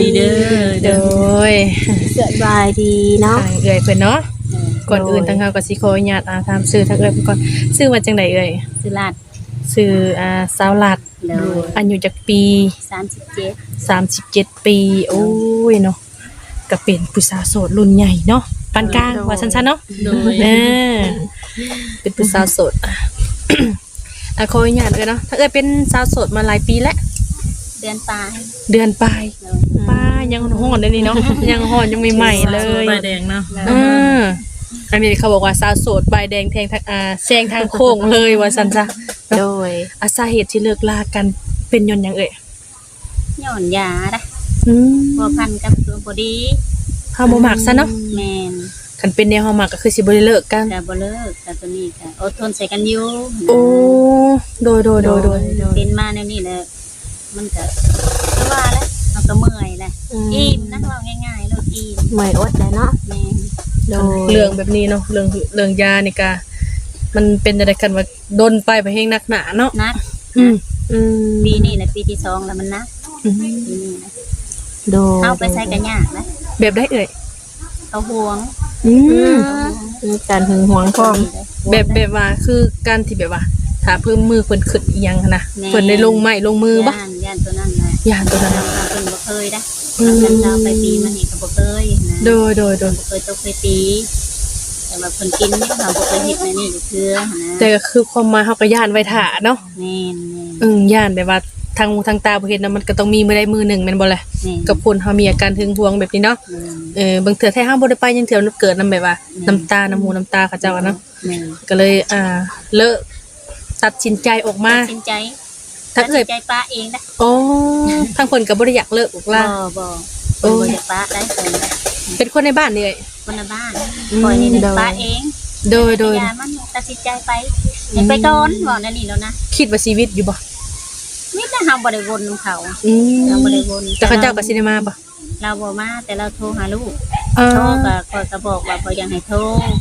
ດີເດີ ໂດຍ ສະບາຍດີເນາະ ທາງເອື້ອຍເພິ່ນເນາະ. ເອີ ກ່ອນອື່ນ ໂດຍ ທາງເຮົາກໍຊິຂໍອະນຸຍາດ ອາ ຖາມຊື່ທາງເອື້ອຍເພິ່ນກ່ອນ. ຊື່ວ່າຈັ່ງໃດເອື້ອຍ? ຊື່ລັດ. ຊື່ ອາ ສາວລັດ. ໂດຍ. ອາຍຸຈັກປີ? ສາມສິບເຈັດ. ສາມສິບເຈັດປີ. ໂດຍ. ໂອ້ຍເນາະ ກໍເປັນຜູ້ສາວໂສດລຸ້ນໃຫຍ່ເນາະ ປານກາງ ໂດຍ ວ່າຊັ້ນໆເນາະ. ໂດຍ. ເອີ ເປັນຜູ້ສາວໂສດ. ອາ ຂໍອະນຸຍາດເອື້ອຍເນາະ ທາງເອື້ອຍເປັນສາວໂສດມາຫຼາຍປີແລ້ວ? ເດືອນປາຍ. ເດືອນປາຍ. ໂດຍ. ປ້າ ຍັງຮ້ອນໆເດ້ນີ້ເນາະ ຍັງຮ້ອນ ຍັງໃໝ່ໆເລີຍ ສາວໂສດປ້າຍແດງເນາະ. ເອີ ອັນນີ້ເຂົາບອກວ່າສາວໂສດປ້າຍແດງແຊງທາງ ອ່າ ແຊງທາງໂຄ້ງເລີຍ ວ່າຊັ້ນຊະ. ໂດຍ. ອາ ສາເຫດທີ່ເລີກລາກັນເປັນຍ້ອນຫຍັງເອື້ອຍ? ຍ້ອນຢາດະ. ອືມ ພົວພັນກັບຕົວບໍ່ດີ ເຮົາບໍ່ມັກຊະເນາະ. ແມ່ນ. ຄັນເປັນແນວເຮົາມັກກໍຄືຊິບໍ່ໄດ້ເລີກກັນ. ກໍບໍ່ເລີກ ກໍຕົວນີ້ກໍອົດທົນໃສ່ກັນຢູ່. ໂອ້ ໂດຍໆໆໆ. ໂດຍ ເປັນມາແນວນີ້ແຫຼະ ມັນກໍຄືວ່າແຫຼະ ເຮົາກໍເມື່ອຍແຫຼະ. ອືມ ອີ່ມນະ ເວົ້າງ່າຍໆໂລດ ອີ່ມ ເມື່ອຍອົດແຫຼະເນາະ. ແມ່ນ. ໂດຍ. ເລື່ອງແບບນີ້ເນາະ ເລື່ອງ ເລື່ອງຢານີ້ກະ ມັນເປັນຈັ່ງໃດ ຄັນວ່າດົນໄປ ໄປແຮງໜັກໜາເນາະ. ໜັກ. ອືມ ອືມ ປີນີ້ແຫຼະ ປີທີສອງແລ້ວ ມັນໜັກ. ອືມ ປີນີ້ນະ. ໂດຍ. ເຮົາໄປໃສກໍຍາກນະ. ແບບໃດເອື້ອຍ? ເຂົາຫວງ. ອືມ ມີການຫຶງຫວງພ້ອມ. ແບບ ແບບວ່າຄືການທີ່ແບບວ່າ ຖ້າເພິ່ນມືເພິ່ນຂຶ້ນອີ່ຫຍັງຫັ້ນນະ. ແມ່ນ. ເພິ່ນໄດ້ລົງໄມ້ລົງມືບໍ່? ຢ້ານ ຢ້ານຕົວນັ້ນແຫຼະ. ຢ້ານຕົວນັ້ນ. ເພິ່ນບໍ່ເຄີຍເດ້. ອືມ ເຮົາໄປຕີມັນນີ້ກໍບໍ່ເຄີຍນະ. ໂດຍໆໆ. ບໍ່ເຄີຍຕົບເຄີຍຕີ ແຕ່ວ່າເພິ່ນກິນຢູ່ ເຮົາບໍ່ເຄີຍເຮັດແນວນີ້ຈັກເທື່ອນະ. ແຕ່ກໍຄືຄວາມໝາຍ ເຮົາກໍຢ້ານໄວ້ຖ້າເນາະ. ແມ່ນໆ. ອືມ ຢ້ານແບບວ່າທາງຫູທາງຕາບໍ່ເຫັນນະ ມັນກໍຕ້ອງມີມື້ໃດມື້ໜຶ່ງແມ່ນບໍ່ລະ? ແມ່ນ. ກັບຄົນເຮົາມີອາການຫຶງຫວງແບບນີ້ເນາະ. ແມ່ນ. ເອີ ບາງເທື່ອແທ້ເຮົາບໍ່ໄດ້ໄປຫຍັງເທື່ອ ມັນເກີດນຳແບບວ່າ ແມ່ນ ນ້ຳຕາ ນ້ຳຫູນ້ຳຕາເຂົາເຈົ້ານະ. ແມ່ນ. ກໍເລີຍ ອ່າ ເລີກ ຕັດສິນໃຈອອກມາ. ຕັດສິນໃຈ ທາງເອື້ອຍ ຕັດສິນໃຈປະເອງນະ. ອໍ ທາງເພິ່ນກໍບໍ່ໄດ້ຢາກເລີກ ບໍ່ ບໍ່ ເພິ່ນບໍ່ຢາກປະໄດ້. ເປັນຄົນໃນບ້ານນີ້ເອື້ອຍ? ຄົນໃນບ້ານ. ອືມ ຂ້ອຍນີ້ ໂດຍ ປະເອງ. ໂດຍໆ. ຢ່າມັນ ຕັດສິນໃຈໄປ ອືມ ໃຫ້ໄປກ່ອນ ເວົ້າແນວນີ້ໂລດນະ. ຄິດວ່າຊິຫວິດຢູ່ບໍ່? ຫວິດແລ້ວ ເຮົາບໍ່ໄດ້ວົນນຳເຂົາ. ອືມ ເຮົາບໍ່ໄດ້ວົນ. ແຕ່ເຂົາເຈົ້າກໍຊິໄດ້ມາບໍ່? ລາວບໍ່ມາ ແຕ່ລາວໂທຫາລູກ. ເອີ ໂທກໍ ຂ້ອຍກໍບອກວ່າບໍ່ຢາກໃຫ້ໂທ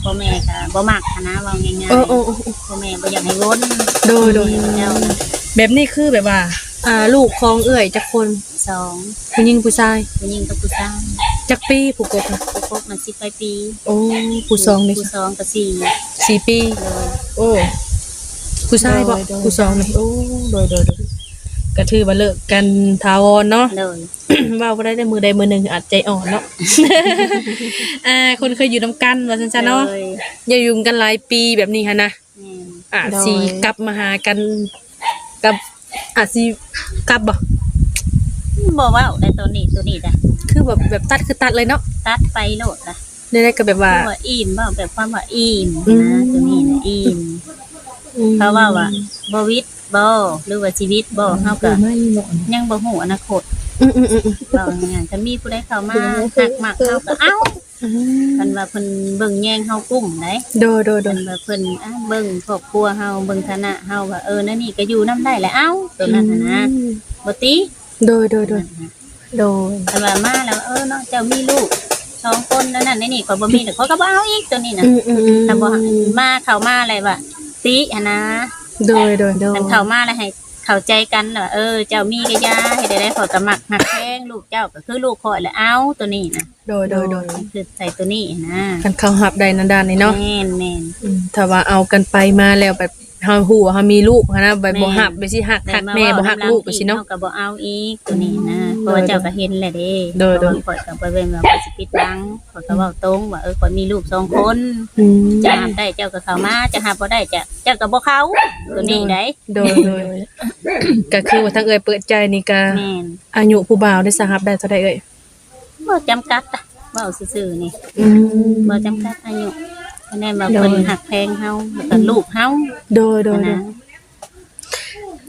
ພໍ່ແມ່ກໍບໍ່ມັກຫັ້ນນະ ເວົ້າງ່າຍໆ. ເອີໆໆໆ. ພໍ່ແມ່ບໍ່ຢາກໃຫ້ວົນ. ໂດຍໆ. ແມ່ເຈົ້ານະ. ແບບນີ້ຄືແບບວ່າ ອ່າ ລູກຂອງເອື້ອຍຈັກຄົນ? ສອງ. ຜູ້ຍິງຜູ້ຊາຍ? ຜູ້ຍິງກັບຜູ້ຊາຍ. ຈັກປີຜູ້ກົກນະ? ຜູ້ກົກນະສິບປາຍປີ. ໂອ້ ຜູ້ສອງນີ້? ຜູ້ສອງກໍສີ່ ສີ່ປີ. ໂດຍ. ໂອ້ ຜູ້ຊາຍບໍ່? ໂດຍໆ. ຜູ້ສອງນີ້. ໂອ້ ໂດຍໆໆ. ກໍຖືວ່າເລີກກັນຖາວອນເນາະ. ໂດຍ. ເວົ້າບໍ່ໄດ້ເດ້ ມື້ໃດມື້ໜຶ່ງອາດໃຈອ່ອນເນາະ. ອ່າ ຄົນເຄີຍຢູ່ນຳກັນວ່າຊັ້ນຊະເນາະ. ໂດຍ. ຢ່າຢູ່ນຳກັນຫຼາຍປີແບບນີ້ຫັ້ນນະ. ແມ່ນ. ອາດຊິ ໂດຍ ກັບມາຫາກັນ ກັບ ອາດຊິກັບບໍ່? ບໍ່ເວົ້າໄດ້ໂຕນີ້ ໂຕນີ້ນະ. ຄືແບບ ແບບຕັດ ຄືຕັດເລີຍເນາະ. ຕັດໄປໂລດນະ. ແນວໃດກໍແບບວ່າ ຄືວ່າອີ່ມ ເວົ້າແບບຄວາມວ່າອີ່ມ ອືມ ນະ ໂຕນີ້ນະ ອີ່ມ. ອືມ. ເຂົາເວົ້າວ່າບໍ່ຫວິດບໍ່ ຫຼືວ່າຊີວິດບໍ່ ເຮົາກໍຍັງບໍ່ຮູ້ອະນາຄົດ. ອືມໆໆໆ. ເວົ້າງ່າຍໆ ຖ້າມີຜູ້ໃດເຂົ້າມາຮັກມັກເຮົາກໍເອົາ. ອືມ. ຄັນວ່າເພິ່ນເບິ່ງແຍງເຮົາກຸ້ມໃດ໋. ໂດຍໆໆ. ຄັນວ່າເພິ່ນ ອ່າ ເບິ່ງຄອບຄົວເຮົາ ເບິ່ງຖານະເຮົາວ່າ ເອີ ແນວນີ້ກໍຢູ່ນຳໄດ້ແຫຼະ ເອົາ ໂຕນັ້ນຫັ້ນນະ. ອືມ. ບໍ່ຕິ. ໂດຍໆໆ. ໂດຍ. ຄັນວ່າມາແລ້ວ ເອີ ເນາະ ເຈົ້າມີລູກສອງຄົນ ແນວນັ້ນແນວນີ້ ຂ້ອຍບໍ່ມີ ຂ້ອຍກໍບໍ່ເອົາອີກ ໂຕນີ້ນະ. ອືມໆໆ. ຖ້າບໍ່ມາ ເຂົ້າມາແລ້ວວ່າຕິຫັ້ນນະ. ໂດຍໆໆ. ຄັນເຂົ້າມາແລ້ວໃຫ້ເຂົ້າໃຈກັນວ່າ ເອີ ເຈົ້າມີກໍຢ່າ ເຮັດໃດໆ ຂ້ອຍກໍມັກຮັກແພງ ລູກເຈົ້າກໍຄືລູກຂ້ອຍແຫຼະ ເອົາ ໂຕນີ້ນະ. ໂດຍໆໆ. ຄືໃສ່ໂຕນີ້ນະ ຄັນເຂົາຮັບໄດ້ໃນດ້ານນີ້ເນາະ. ແມ່ນໆ. ອືມ ຖ້າວ່າເອົາກັນໄປມາແລ້ວ ແບບເຮົາຮູ້ວ່າເຮົາມີລູກຫັ້ນນະ ແບບບໍ່ຮັບ ແບບຊິຮັກ ຮັກແມ່ບໍ່ຮັກລູກຈັ່ງຊີ້ເນາະ ເຮົາກໍບໍ່ເອົາອີກໂຕນີ້ນະ. ເພາະວ່າເຈົ້າກໍເຫັນແຫຼະເດ້. ໂດຍໆ. ຂ້ອຍກໍບໍ່ແມ່ນວ່າຂ້ອຍຊິປິດບັງ ຂ້ອຍກໍເວົ້າຕົງວ່າ ເອີ ຂ້ອຍມີລູກສອງຄົນ. ອືມ. ຈະຮັບໄດ້ເຈົ້າກໍເຂົ້າມາ ຈະຮັບບໍ່ໄດ້ ເຈົ້າ ເຈົ້າກໍບໍ່ເຂົ້າ ໂຕນີ້ໃດ໋. ໂດຍໆ. ກໍຄືວ່າທາງເອື້ອຍເປີດໃຈນີ້ກໍ ແມ່ນ ອາຍຸຜູ້ບ່າວໄດ້ສະ ຮັບໄດ້ເທົ່າໃດເອື້ອຍ? ບໍ່ຈຳກັດ ເວົ້າຊື່ໆນີ້. ອືມ. ບໍ່ຈຳກັດອາຍຸ ແມ່ນວ່າເພິ່ນ ໂດຍ ຮັກແພງເຮົາ ແລ້ວກໍລູກເຮົາ. ໂດຍໆໆ.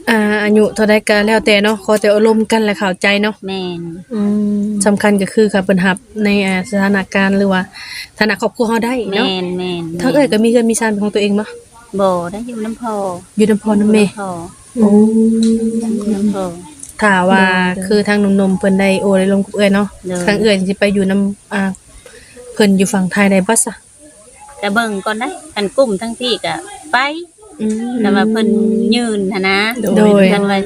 ອ່າ ອາຍຸເທົ່າໃດກໍແລ້ວແຕ່ເນາະ ຂໍແຕ່ເອົາລົມກັນ ແລະ ເຂົ້າໃຈເນາະ. ແມ່ນ. ອືມ. ສຳຄັນກໍຄືຄັນເພິ່ນຮັບໃນ ອ່າ ສະຖານະການ ຫຼືວ່າຖານະຄອບຄົວເຮົາໄດ້ເນາະ. ແມ່ນໆໆ. ທາງເອື້ອຍກໍມີເຮືອນມີຊານເປັນຂອງຕົວເອງບໍ່? ບໍ່ໄດ້ ຢູ່ນຳພໍ່. ຢູ່ນຳພໍ່ນຳແມ່. ຢູ່ນຳພໍ່. ໂອ້ ຢູ່ນຳພໍ່. ຖ້າວ່າ ໂດຍໆ ຄືທາງໜຸ່ມໆເພິ່ນໄດ້ໂອ້ໄດ້ລົມກັບເອື້ອຍເນາະ. ໂດຍ. ທາງເອື້ອຍຊິໄປຢູ່ນຳ ອ່າ ເພິ່ນຢູ່ຝັ່ງໄທໄດ້ບໍ່ຊະ? ກະເບິ່ງກ່ອນໄດ໋ ຄັນກຸ້ມທັງພີ້ກະໄປ. ອືມ. ຄັນວ່າເພິ່ນຍື່ນຫັ້ນນະ. ໂດຍ ໂດຍ ຄັນວ່າ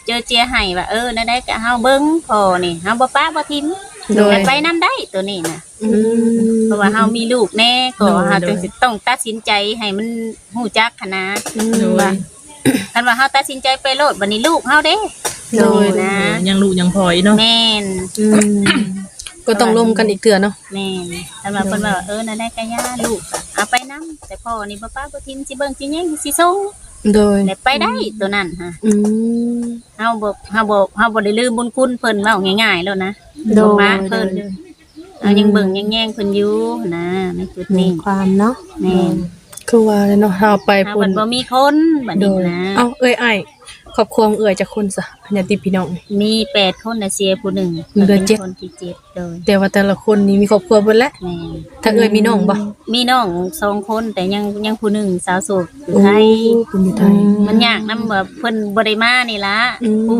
ເຈີເຈຍໃຫ້ວ່າ ເອີ ແນວໃດກໍເຮົາເບິ່ງພໍ່ນີ້ ເຮົາບໍ່ປະບໍ່ຖິ້ມ ໂດຍ ໃຫ້ໄປນຳໄດ້ໂຕນີ້ນະ. ອືມ ເພາະວ່າເຮົາມີລູກແດ່ ກໍ ໂດຍ ເຮົາ ໂດຍ ຈັ່ງຊິຕ້ອງຕັດສິນໃຈໃຫ້ມັນຮູ້ຈັກຫັ້ນນະ ອືມ ໂດຍ ວ່າ ຄັນວ່າເຮົາຕັດສິນໃຈໄປໂລດ ບັດນີ້ລູກເຮົາເດ້ ໂດຍ ນະ ຍັງລູກຍັງພໍ່ອີກເນາະ ແມ່ນ ອືມ ກໍຕ້ອງລົມກັນອີກເທື່ອເນາະ ແມ່ນ ຄັນວ່າເພິ່ນວ່າ ໂດຍ ເອີ ແນວໃດກໍຢ່າ ລູກກໍເອົາໄປນຳ ແຕ່ພໍ່ນີ້ບໍ່ປະບໍ່ຖິ້ມ ຊິເບິ່ງຊິແຍງຊິສົ່ງ ໂດຍ ແລະໄປໄດ້ ອືມ ໂຕນັ້ນຫະ ອືມ ເຮົາບໍ່ ເຮົາບໍ່ ເຮົາບໍ່ໄດ້ລືມບຸນຄຸນເພິ່ນ ເວົ້າງ່າຍໆໂລດນະ ໂດຍ ບໍ່ປະເພິ່ນ ໂດຍ ໂດຍ ເຮົາຍັງເບິ່ງ ອືມ ຍັງແຍງເພິ່ນຢູ່ຫັ້ນນະ ໃນຈຸດນີ້ ແມ່ນຄວາມເນາະ ແມ່ນ ຄືວ່າແຫຼະເນາະ ເຮົາໄປ ເຮົາ ພຸ້ນ ບັດບໍ່ມີຄົນ ບັດນີ້ ໂດຍ ນະ ເອົ້າ ເອື້ອຍ ອ້າຍ ຄອບຄົວຂອງເອື້ອຍຈັກຄົນຊະ ຍາດຕິພີ່ນ້ອງ? ມີແປດຄົນ ແລະ ເສຍຜູ້ໜຶ່ງ ເຫຼືອເຈັດ ເພິ່ນເປັນຄົນທີເຈັດ ໂດຍ ແຕ່ວ່າແຕ່ລະຄົນນີ້ມີຄອບຄົວເບິດແລ້ວ ແມ່ນ ທາງເອື້ອຍມີນ້ອງບໍ່? ມີນ້ອງສອງຄົນ ແຕ່ຍັງ ຍັງຜູ້ໜຶ່ງສາວໂສດຢູ່ໄທ ໂອ້ ເພິ່ນຢູ່ໄທ ອືມ ມັນຍາກນຳວ່າເພິ່ນບໍ່ໄດ້ມານີ້ລະ ອືມ ຜູ້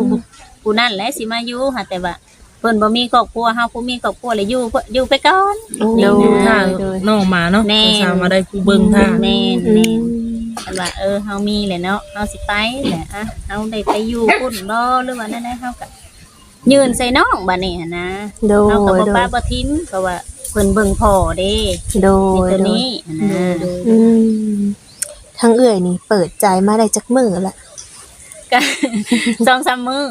ຜູ້ນັ້ນແຫຼະຊິມາຢູ່ຫາ ແຕ່ວ່າ ເພິ່ນບໍ່ມີຄອບຄົວ ເຮົາຜູ້ມີຄອບຄົວແລ້ວຢູ່ ຢູ່ໄປກ່ອນ ໂອ້ ນີ້ນະ ຢູ່ຖ້າ ໂດຍ ນ້ອງມາເນາະ ແມ່ນ ສາວມາໄດ້ຜູ້ເບິ່ງຖ້າ ແມ່ນ ອືມ ແມ່ນ ຄັນວ່າ ເອີ ເຮົາມີແຫຼະເນາະ ເຮົາຊິໄປແຫຼະ ອະ ເຮົາໄດ້ໄປຢູ່ພຸ້ນບໍ່ ຫຼືວ່າແນວໃດ ເຮົາກໍຍື່ນໃສ່ນ້ອງ ບັດນີ້ຫັ້ນນະ ໂດຍ ເຮົາກໍບໍ່ປະບໍ່ຖິ້ມ ເພາະວ່າເພິ່ນເບິ່ງພໍ່ເດ້ ໂດຍ ໃນໂຕນີ້ ໂດຍ ຫັ້ນນະ ໂດຍ ໂດຍ ອືມ ທາງເອື້ອຍນີ້ເປີດໃຈມາໄດ້ຈັກມື້ລະ? ກະ ສອງສາມມື້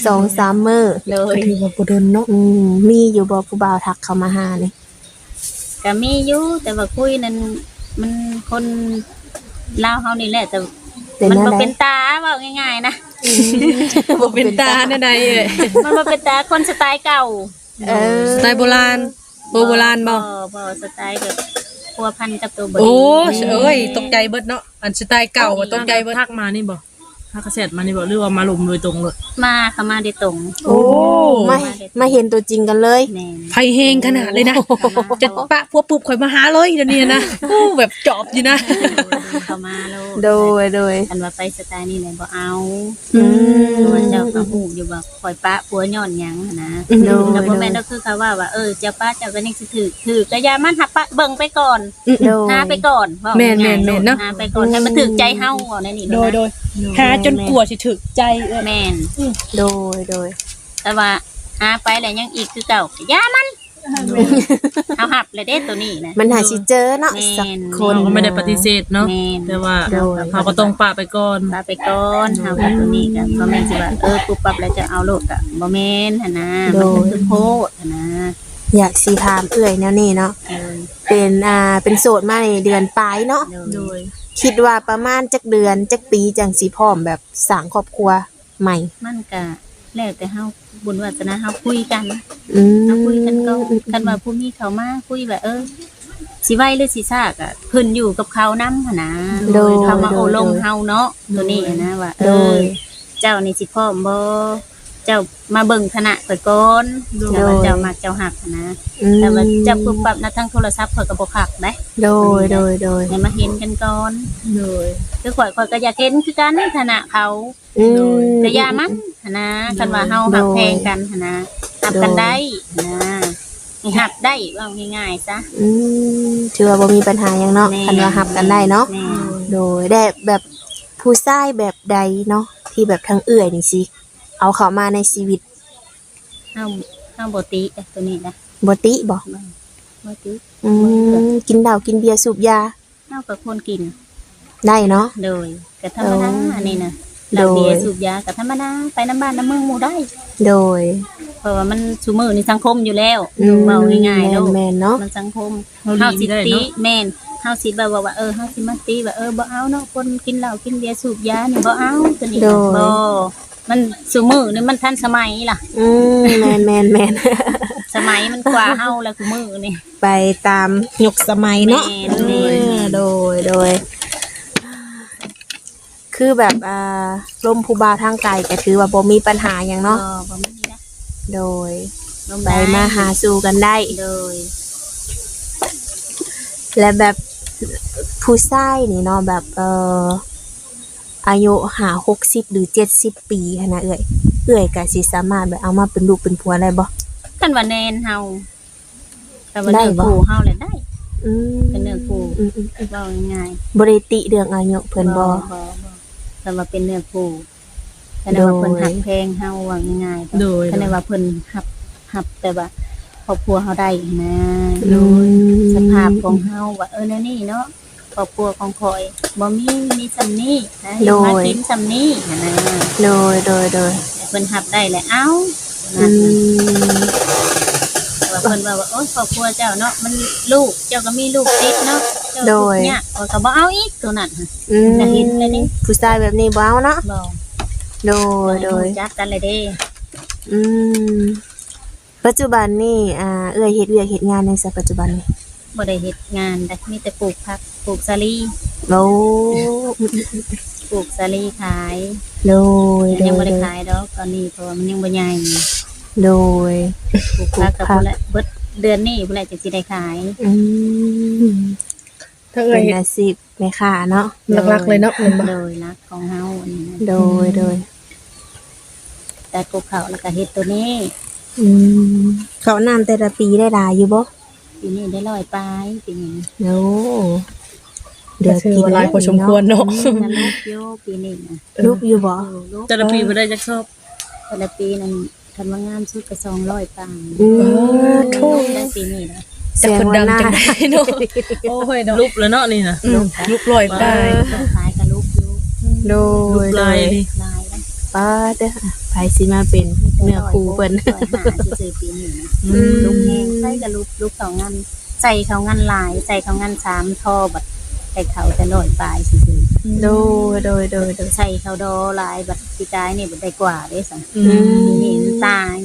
ສອງສາມມື້ ໂດຍ ກໍຖືວ່າບໍ່ດົນເນາະ ອືມ ມີຢູ່ບໍ່ຜູ້ບ່າວທັກເຂົ້າມາຫານີ້? ກະມີຢູ່ ແຕ່ວ່າຄຸຍນັ້ນ ມັນຄົນລາວເຮົານີ້ແຫຼະ ແຕ່ມັນບໍ່ເປັນຕາ ເວົ້າງ່າຍໆນະ ອືມ ບໍ່ເປັນຕາແນວໃດເອີຍ? ມັນບໍ່ເປັນຕາ ຄົນສະໄຕເກົ່າ ເອີ ສະໄຕໂບລານ ໂຕໂບລານບໍ່? ບໍ່ ບໍ່ ສະໄຕແບບພົວພັນກັບໂຕບໍດີ ໂອ້ຍ ຕົກໃຈເບິດເນາະ ອັນສະໄຕເກົ່າ ຕົກໃຈເບິດ ທັກມານີ້ບໍ່? ທັກແຊັດມານີ້ບໍ່ ຫຼືວ່າມາລົມໂດຍຕົງໂລດ? ມາ ເຂົ້າມາໂດຍຕົງ ໂອ້ ມາ ມາເຫັນຕົວຈິງກັນເລີຍ ແມ່ນ ໄຟແຮງຂະໜາດເລີຍນະ ຈະປະຜົວປຸບຂ້ອຍມາຫາເລີຍດຽວນີ້ນະ ໂອ້ ແບບຈອບຢູ່ນະ ເຂົ້າມາໂລດ ໂດຍ ໂດຍ ຄັນວ່າໄປສະໄຕນີ້ແຫຼະບໍ່ເອົາ ອືມ ເພາະວ່າເຈົ້າກໍຮູ້ຢູ່ວ່າຂ້ອຍປະຜົວຍ້ອນຫຍັງຫັ້ນນະ ໂດຍ ແລ້ວບໍ່ແມ່ນດອກ ຄືເຂົາເວົ້າວ່າ ເອີ ເຈົ້າປະເຈົ້າກໍຍັງຊິຖືກ ຖືກກໍຢ່າມັນ ຫາປະເບິ່ງໄປກ່ອນ ໂດຍ ຫາໄປກ່ອນ ເວົ້າງ່າຍໆ ແມ່ນໆ ໂລດ ເນາະ ຫາໄປກ່ອນ ໂດຍ ໃຫ້ມັນຖືກໃຈເຮົາ ເວົ້າແນວນີ້ ໂດຍ ໂດຍ ໂດຍ ຫາຈົນກວ່າຊິຖືກໃຈເອື້ອຍ ແມ່ນ ອືມ ໂດຍ ໂດຍ ແຕ່ວ່າຫາໄປແລ້ວຍັງອີກຄືເກົ່າ ຢ່າມັນ ເຮົາຮັບແລ້ວເດ້ໂຕນີ້ນະ ມັນຫາຊິເຈີເນາະ ແມ່ນ ສັກຄົນ ເຮົາກໍບໍ່ໄດ້ປະຕິເສດເນາະ ແມ່ນ ແຕ່ວ່າ ໂດຍ ເຮົາກໍຕ້ອງປະໄປກ່ອນ ປະໄປກ່ອນ ເຮົາກໍໂຕນີ້ກໍບໍ່ແມ່ນຊິວ່າ ເອີ ປຸບປັບແລ້ວຈະເອົາໂລດ ກໍບໍ່ແມ່ນຫັ້ນນະ ໂດຍ ມັນກໍຄືໂພດຫັ້ນນະ ຢາກຊິຖາມເອື້ອຍແນວນີ້ເນາະ ໂດຍ ເປັນ ອ່າ ເປັນໂສດມາໄດ້ເດືອນປາຍເນາະ ໂດຍ ໂດຍ ຄິດວ່າປະມານຈັກເດືອນ ຈັກປີ ຈັ່ງຊິພ້ອມແບບສ້າງຄອບຄົວໃໝ່? ມັນກະແລ້ວແຕ່ເຮົາ ບຸນວາສະໜາເຮົາຄຸຍກັນ ອືມ ເຮົາຄຸຍກັນກ່ອນ ອືມ ຄັນວ່າຜູ້ມີເຂົ້າມາຄຸຍວ່າ ເອີ ຊິໄວຫຼືຊິຊ້າ ກະຂຶ້ນຢູ່ກັບເຂົານຳຫັ້ນນະ ໂດຍ ເຂົາມາໂອ້ລົມເຮົາເນາະ ໂດຍ ໂຕນີ້ຫັ້ນນະ ວ່າ ໂດຍ ເອີ ເຈົ້ານີ້ຊິພ້ອມບໍ່? ເຈົ້າມາເບິ່ງຖານະຂ້ອຍກ່ອນ ໂດຍ ຖ້າວ່າເຈົ້າມັກເຈົ້າຮັກຫັ້ນນະ ອືມ ແຕ່ວ່າເຈົ້າປຶບປັບນະ ທາງໂທລະສັບຂ້ອຍກໍບໍ່ຄັກເດ້ ໂດຍ ໂດຍ ໂດຍ ໃຫ້ມາເຫັນກັນກ່ອນ ໂດຍ ຄືຂ້ອຍ ຂ້ອຍກໍຢາກເຫັນຄືກັນຖານະເຂົາ ອືມ ໂດຍ ແຕ່ຢ່າມັນຫັ້ນນະ ຄັນວ່າເຮົາ ໂດຍ ຮັກແພງກັນຫັ້ນນະ ຮັບກັນໄດ້ຫັ້ນນະ ໃຫ້ຮັບໄດ້ ເວົ້າງ່າຍໆຊະ ອືມ ຖືວ່າບໍ່ມີບັນຫາຫຍັງເນາະ ແມ່ນ ຄັນວ່າຮັບກັນໄດ້ເນາະ ແມ່ນ ໂດຍ ແລະ ແບບຜູ້ຊາຍແບບໃດເນາະ ທີ່ແບບທາງເອື້ອຍນີ້ຊິເອົາເຂົ້າມາໃນຊີວິດ? ເຮົາ ເຮົາບໍ່ຕິເດ້ໂຕນີ້ນະ ບໍ່ຕິບໍ່? ບໍ່ ບໍ່ຕິ ອືມ ບໍ່ເລືອກ ກິນເຫຼົ້າກິນເບຍສູບຢາ ເຮົາກໍຄວນກິນ ໄດ້ເນາະ ໂດຍ ກໍທຳມະດາ ເອີ ອັນນີ້ນະ ໂດຍ ເຫຼົ້າເບຍສູບຢາກໍທຳມະດາ ໄປນຳບ້ານນຳເມືອງໝູ່ໄດ້ ໂດຍ ເພາະວ່າມັນຊຸມື້ນີ້ສັງຄົມຢູ່ແລ້ວ ອືມ ເວົ້າງ່າຍໆໂລດ ແມ່ນໆເນາະ ມັນສັງຄົມ ເຮົາ ເຮົາຊິຕິ ແມ່ນ ເຮົາຊິແບບວ່າ ວ່າ ເອີ ເຮົາຊິມາຕິວ່າ ເອີ ບໍ່ເອົາເນາະ ຄົນກິນເຫຼົ້າກິນເບຍສູບຢານີ້ບໍ່ເອົາ ໂຕນີ້ ໂດຍ ບໍ່ ມັນຊຸມື້ນີ້ມັນທັນສະໄໝລະ ອືມ ແມ່ນໆໆ ສະໄໝມັນກວ່າເຮົາລະ ຊຸມື້ນີ້ ໄປຕາມຍຸກສະໄໝເນາະ ແມ່ນໆ ເອີ ໂດຍ ໂດຍ ຄືແບບ ອ່າ ລົມຜູ້ບ່າວທາງໄກກໍຖືວ່າບໍ່ມີບັນຫາຫຍັງເນາະ ບໍ່ ບໍ່ມີນະ ໂດຍ ລົມໄປມາຫາສູ່ກັນໄດ້ ໂດຍ ແລະ ແບບຜູ້ຊາຍນີ້ເນາະ ແບບ ເອີ ອາຍຸຫ້າຫົກສິບ ຫຼື ເຈັດສິບປີຫັ້ນນະເອື້ອຍ ເອື້ອຍກໍຊິສາມາດແບບເອົາມາເປັນລູກເປັນຜົວໄດ້ບໍ່? ຄັນວ່າແນນເຮົາ ແຕ່ວ່າເນື້ອຄູ່ເຮົາແຫຼະໄດ້ ອືມ ເປັນເນື້ອຄູ່ ອືມໆໆ ເວົ້າງ່າຍໆ ບໍ່ໄດ້ຕິເລື່ອງອາຍຸເພິ່ນບໍ່? ບໍ່ ບໍ່ ບໍ່ ແຕ່ວ່າເປັນເນື້ອຄູ່ ຄັນແນວວ່າເພິ່ນ ໂດຍ ຮັກແພງເຮົາ ເວົ້າງ່າຍໆ ໂດຍ ຄັນແນວວ່າເພິ່ນຮັບ ຮັບແບບວ່າຄອບຄົວເຮົາໄດ້ຫັ້ນນະ ໂດຍ ອືມ ສະພາບຂອງເຮົາວ່າ ເອີ ແນວນີ້ເນາະ ຄອບຄົວຂອງຂ້ອຍບໍ່ມີ ມີສ່ຳນີ້ນະ ໂດຍ ເຮັດມາກິນສ່ຳນີ້ຫັ້ນນະ ໂດຍ ໂດຍ ໂດຍ ເພິ່ນຮັບໄດ້ແລ້ວ ເອົ້າ ອືມ ແຕ່ວ່າເພິ່ນວ່າ ໂອ້ຍ ຄອບຄົວເຈົ້າເນາະ ມັນລູກ ເຈົ້າກໍມີລູກຕິດເນາະ ເຈົ້າ ໂດຍ ທຸກຍາກ ຂ້ອຍກໍບໍ່ເອົາອີກໂຕນັ້ນ ອືມ ກໍເຫັນແລ້ວເດ້ ຜູ້ຊາຍແບບນີ້ບໍ່ເອົາເນາະ ບໍ່ ໂດຍ ໂດຍ ຮູ້ຈັກກັນແລ້ວເດ້ ອືມ ປັດຈຸບັນນີ້ ອ່າ ເອື້ອຍເຮັດວຽກເຮັດງານຫຍັງຊະ ປັດຈຸບັນນີ້? ບໍ່ໄດ້ເຮັດງານໃດ ມີແຕ່ປູກຜັກ ປູກສາລີ ໂອ້ ປູກສາລີຂາຍ ໂດຍ ແຕ່ຍັງບໍ່ໄດ້ ໂດຍ ຂາຍດອກຕອນນີ້ ເພາະວ່າມັນຍັງບໍ່ໃຫຍ່ ໂດຍ ປູກຜັກກໍພຸ້ນແຫຼະ ປູກຜັກ ເບິດເດືອນນີ້ພຸ້ນແຫຼະ ຈັ່ງຊິໄດ້ຂາຍ ອືມ ເປັນອາຊີບແມ່ຄ້າເນາະ ຫຼັກໆເລີຍເນາະ ແມ່ນບໍ່? ໂດຍ ຫຼັກຂອງເຮົາອັນນີ້ນະ ໂດຍ ອືມ ໂດຍ ຕັດກົກເຂົ້າແລ້ວກໍເຮັດໂຕນີ້ ອືມ ເຂົ້ານ້ຳແຕ່ລະປີໄດ້ຫຼາຍຢູ່ບໍ່? ປີນີ້ໄດ້ຮ້ອຍປາຍ ປີນີ້ນະ ໂອ້ ເຫຼືອກິນ ກໍຖືວ່າຫຼາຍພໍສົມຄວນເນາະ ອືມ ກໍຫຼຸກຢູ່ປີນີ້ນະ ເອີ ຫຼຸກຢູ່ບໍ່? ເອີ ຫຼຸກ ແຕ່ລະປີບໍ່ໄດ້ຈັກຊອບ? ແຕ່ລະປີນັ້ນ ຄັນວ່າງາມສຸດກໍສອງຮ້ອຍປາຍ ອືມ ໂອ້ ໂທ້ ໄດ້ປີນີ້ນະ ແຕ່ເພິ່ນດັງຈັ່ງໃດເນາະ ໂອ້ຍເນາະ ຫຼຸບແລ້ວເນາະນີ້ນະ ອືມ ຫຼຸບຮ້ອຍປາຍ ເອີ ຂາຍກໍຫຼຸບຢູ່ ໂດຍ ຫຼຸບຫຼາຍ ໂດຍ ຫຼາຍ ປາດເດີ ໃຜຊິມາເປັນເນື້ອຄູ່ເພິ່ນ ຮ້ອຍຫົກ ຮ້ອຍຫ້າຊື່ໆ ປີນີ້ນະ ອືມ ຫຼຸບແຮງ ໃຜກໍຫຼຸບ ຫຼຸບເຂົ້າງານ ໃສ່ເຂົ້າງານຫຼາຍ ໃສ່ເຂົ້າງານສາມທໍ່ ບັດໄດ້ເຂົ້າແຕ່ຮ້ອຍປາຍຊື່ໆ ໂດຍ ໂດຍ ໂດຍ ໂດຍ ໃສ່ເຂົ້າດໍຫຼາຍ ບັດປີກາຍນີ້ບັດໄດ້ກວ່າເດ້ຊັ້ນ ອືມ ປີນີ້ມັນຕາຍ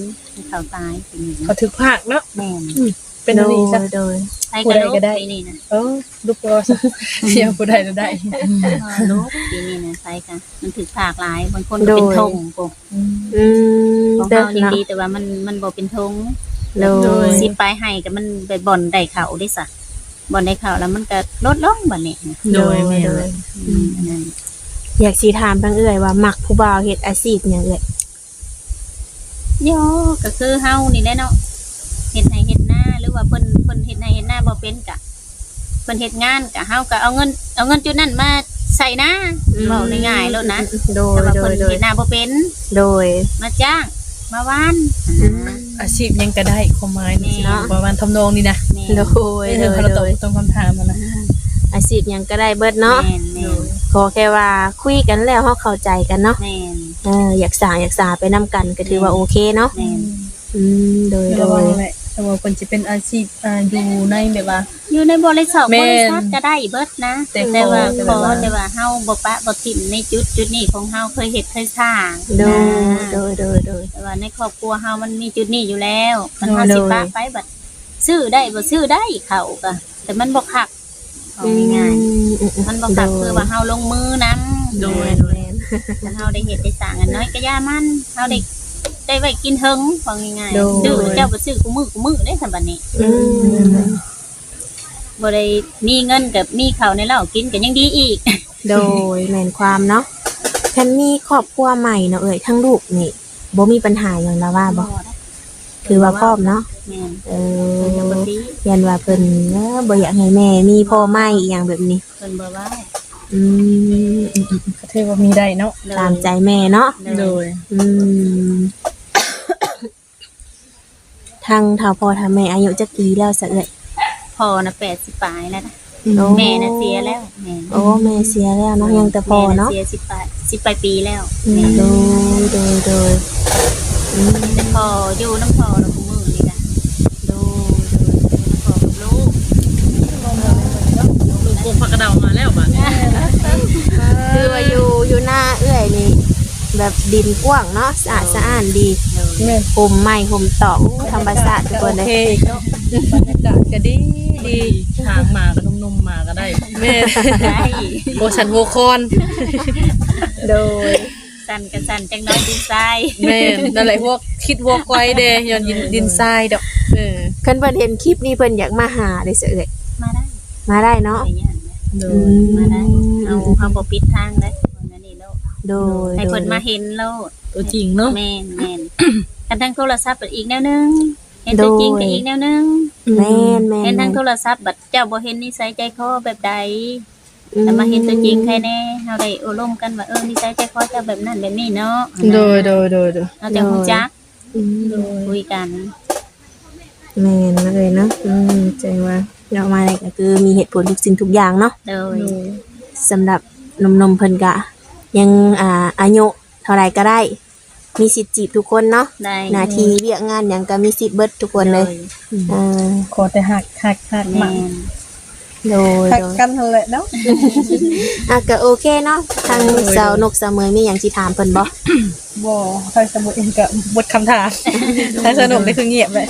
ເຂົ້າຕາຍປີນີ້ນະ ເຂົ້າຖືກພາກເນາະ ແມ່ນ ອືມ ເປັນອັນນີ້ຊະ ໂດຍ ໂດຍ ໃຜກໍຫຼຸບປີນີ້ນະ ເອີ ຫຼຸບກໍວ່າຊະ ສຽງຜູ້ໃດລະໄດ້ ເອີ ຫຼຸບປີນີ້ນະ ໃຜກໍ ມັນຖືກພາກຫຼາຍ ບາງຄົນກໍເປັນ ໂດຍ ທົ່ງພຸ້ນ ອືມ ຂອງເຮົານີ້ດີແຕ່ວ່າມັນ ມັນບໍ່ເປັນທົ່ງ ໂດຍ ສິບປາຍໄຮ່ກໍມັນໄປບ່ອນໄດ້ເຂົ້າເດ້ຊະ ບ່ອນໄດ້ເຂົ້າແລ້ວມັນກໍລົດລົງບັດນີ້ ໂດຍ ໂດຍ ແມ່ນ ໂດຍ ອືມ ອັນນັ້ນ ຢາກຊິຖາມທາງເອື້ອຍວ່າມັກຜູ້ບ່າວເຮັດອາຊີບຫຍັງເອື້ອຍ? ໂຍ ກໍຄືເຮົານີ້ແຫຼະເນາະ ເຮັດໄຮ່ເຮັດນາ ຫຼືວ່າເພິ່ນ ເພິ່ນເຮັດໄຮ່ເຮັດນາບໍ່ເປັນກະ ເພິ່ນເຮັດງານກະ ເຮົາກໍເອົາເງິນ ເອົາເງິນຈຸດນັ້ນມາໃສ່ນາ ອືມ ເວົ້າງ່າຍໆໂລດນະ ໂດຍ ແຕ່ວ່າເພິ່ນ ໂດຍ ເຮັດນາບໍ່ເປັນ ໂດຍ ມາຈ້າງ ມາຫວ່ານ ອືມ ອາຊີບຫຍັງກໍໄດ້ ຄວາມໝາຍນີ້ ແມ່ນ ເນາະ ປະມານທຳນອງນີ້ນະ ແມ່ນ ໂດຍ ເອີ ໂດຍ ເຮົາກໍຕອບ ໂດຍ ຕອບຄຳຖາມຫັ້ນນະ ອາຊີບຫຍັງກໍໄດ້ເບິດເນາະ ແມ່ນໆ ໂດຍ ຂໍແຄ່ວ່າຄຸຍກັນແລ້ວເຮົາເຂົ້າໃຈກັນເນາະ ແມ່ນ ເອີ ຢາກສ້າງຢາກສາໄປນຳກັນກໍຖືວ່າ ແມ່ນ ໂອເຄເນາະ ແມ່ນ ອືມ ໂດຍ ໂດຍ ລະວັງແຫຼະ ຖ້າວ່າເພິ່ນຊິເປັນອາຊີບ ອ່າ ຢູ່ໃນແບບວ່າ ຢູ່ໃນບໍລິສັດ ແມ່ນ ບໍລິສັດກໍໄດ້ເບິດນະ ແຕ່ ແຕ່ວ່າ ຂໍ ຂໍແຕ່ວ່າເຮົາບໍ່ປະບໍ່ຖິ້ມໃນຈຸດ ຈຸດນີ້ຂອງເຮົາ ເຄີຍເຮັດເຄີຍສ້າງ ໂດຍ ນະ ໂດຍ ໂດຍ ໂດຍ ແຕ່ວ່າໃນຄອບຄົວເຮົາມັນມີຈຸດນີ້ຢູ່ແລ້ວ ຄັນເຮົາ ໂດຍ ຊິປະໄປບັດ ຊື້ໄດ້ບໍ່ຊື້ໄດ້ເຂົ້າກໍ ແຕ່ມັນບໍ່ຄັກ ເວົ້າງ່າຍໆ ອືມ ອືມ ມັນບໍ່ຄັກ ໂດຍ ຄືວ່າເຮົາລົງມືນຳ ໂດຍ ແມ່ນ ແມ່ນ ຄັນເຮົາໄດ້ເຮັດໄດ້ສ້າງອັນນ້ອຍກໍຢ່າມັນ ເຮົາໄດ້ ໄດ້ໄວ້ກິນເຖິງ ເວົ້າງ່າຍໆ ໂດຍ ຊື້ເຈົ້າກໍຊື້ຄູ່ມື້ ຄູ່ມື້ເດ້ ຊ່ຳບັດນີ້ ອືມ ອືມ ບໍ່ໄດ້ມີເງິນກໍມີເຂົ້າໃນເລົ້າກິນກໍຍັງດີອີກ ໂດຍ ແມ່ນຄວາມເນາະ ຄັນມີຄອບຄົວໃໝ່ເນາະເອື້ອຍ ທັງລູກນີ້ ບໍ່ມີບັນຫາຫຍັງລະວ່າບໍ່? ບໍ່ໄດ໋ ຖືວ່າພ້ອມເນາະ ແມ່ນ ເອີ ເພິ່ນກໍບໍ່ຕິ ຢ້ານວ່າເພິ່ນ ເອີ ບໍ່ຢາກໃຫ້ແມ່ມີພໍ່ໃໝ່ອີ່ຫຍັງແບບນີ້ ເພິ່ນບໍ່ເວົ້າ ອືມ ອືມ ອືມ ກໍຖືວ່າມີໄດ້ເນາະ ໂດຍ ຕາມໃຈແມ່ເນາະ ໂດຍ ໂດຍ ອືມ ທາງເຖົ້າພໍ່ເຖົ້າແມ່ອາຍຸຈັກປີແລ້ວຊະເອື້ອຍ? ພໍ່ນະແປດສິບປາຍແລ້ວນະ ອືມ ໂອ້ ແມ່ນະເສຍແລ້ວ ແມ່ນ ໂອ້ ແມ່ເສຍແລ້ວເນາະ ແມ່ນ ຍັງແຕ່ພໍ່ເນາະ ແມ່ນະເສຍສິບປາຍ ສິບປາຍປີແລ້ວ ອືມ ແມ່ນ ໂດຍ ໂດຍ ໂດຍ ອືມ ມີແຕ່ພໍ່ ຢູ່ນຳພໍ່ລະຄູ່ມື້ນີ້ກະ ໂດຍ ໂດຍ ຢູ່ນຳພໍ່ກັບລູກ ລູກພວກພາກະເດົາມາແລ້ວບາດນີ້ ຄືວ່າຢູ່ ຢູ່ໜ້າເອື້ອຍນີ້ ແບບດິນກວ້າງເນາະ ສະອາດ ໂດຍ ສະອ້ານດີ ໂດຍ ແມ່ນ ຮົ່ມໄມ້ຮົ່ມຕອກ ໂອ້ ທຳມະຊາດທຸກຄົນເດ້ ໂອເຄເນາະ ບັນຍາກາດກໍດີ ດີ ຂ້າງໝາກໍນຸ່ມໆ ໝາກໍໄດ້ ແມ່ນ ໄດ້ ໂອ້ ສັນຫົວຄອນ ໂດຍ ສັ່ນກໍສັ່ນຈັກໜ້ອຍ ດິນຊາຍ ແມ່ນ ນັ້ນແຫຼະ ຫົວ ຄິດຫົວຄວາຍເດ້ ຍ້ອນດິນ ໂດຍ ດິນຊາຍດອກ ເອີ ຄັນເພິ່ນເຫັນຄລິບນີ້ ເພິ່ນຢາກມາຫາເດ້ຊະເອື້ອຍ ມາໄດ້ ມາໄດ້ເນາະ ບໍ່ໄດ້ຍາກ ໂດຍ ອືມ ມາໄດ້ ເຮົາ ເຮົາບໍ່ປິດທາງເດ້ ເພິ່ນອັນນີ້ໂລດ ໂດຍ ໃຫ້ເພິ່ນ ໂດຍ ມາເຫັນໂລດ ຕົວຈິງເນາະ ແມ່ນໆ ຄັນທາງໂທລະສັບກໍອີກແນວໜຶ່ງ ເຫັນຕົວຈິງກໍ ໂດຍ ອີກແນວໜຶ່ງ ອືມ ແມ່ນໆ ເຫັນທາງໂທລະສັບບັດເຈົ້າບໍ່ເຫັນນິໄສໃຈຄໍແບບໃດ ແຕ່ມາເຫັນຕົວຈິງໃຄແດ່ ເຮົາໄດ້ໂອ້ລົມກັນວ່າ ເອີ ນິໄສໃຈຄໍເຈົ້າແບບນັ້ນແບບນີ້ເນາະ ໂດຍ ໂດຍ ໂດຍ ໂດຍ ເຮົາຈະຮູ້ຈັກ ອືມ ໂດຍ ຄຸຍກັນ ແມ່ນເລີຍເນາະ ອືມ ຈັ່ງວ່າເວົ້າມານີ້ກໍຄືມີເຫດຜົນທຸກສິ່ງທຸກຢ່າງເນາະ ໂດຍ ໂດຍ ສຳລັບໜຸ່ມໆເພິ່ນກະຍັງ ອ່າ ອາຍຸເທົ່າໃດກໍໄດ້ ມີສິດຈີບທຸກຄົນເນາະ ໄດ້ ໜ້າທີ່ວຽກງານຫຍັງກໍມີສິດເບິດທຸກຄົນເລີຍ ໂດຍ ເອີ ຂໍແຕ່ຮັກ ຮັກ ຮັກມັກ ແມ່ນ ໂດຍ ຮັກກັນຫັ້ນແຫຼະເນາະ ອ່ະ ກໍໂອເຄເນາະ ທາງ ໂດຍ ສາວນົກ ສາວເໝີຍ ມີຫຍັງຊິຖາມເພິ່ນບໍ່? ບໍ່ ທາງສາວນົກເອງກໍໝົດຄຳຖາມ ທາງສາວນົກນີ້ຄືງຽບເລີຍ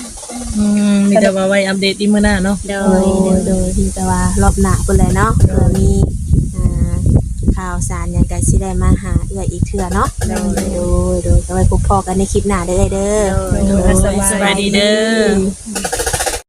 ອືມ ມີແຕ່ວ່າໄວ້ອັບເດດອີກມື້ໜ້າເນາະ ໂດຍ ໂດຍ ໂດຍ ມີແຕ່ວ່າລອບໜ້າພຸ້ນແຫຼະເນາະ ໂດຍ ເພື່ອມີ ອ່າ ຂ່າວສານຫຍັງກໍຊິໄດ້ມາຫາເອື້ອຍອີກເທື່ອເນາະ ໂດຍ ໂດຍ ໂດຍ ກໍໄວ້ພົບພໍ້ກັນໃນຄລິບໜ້າເດີເອື້ອຍເດີ ໂດຍ ໂດຍ ສະບາຍດີເດີ.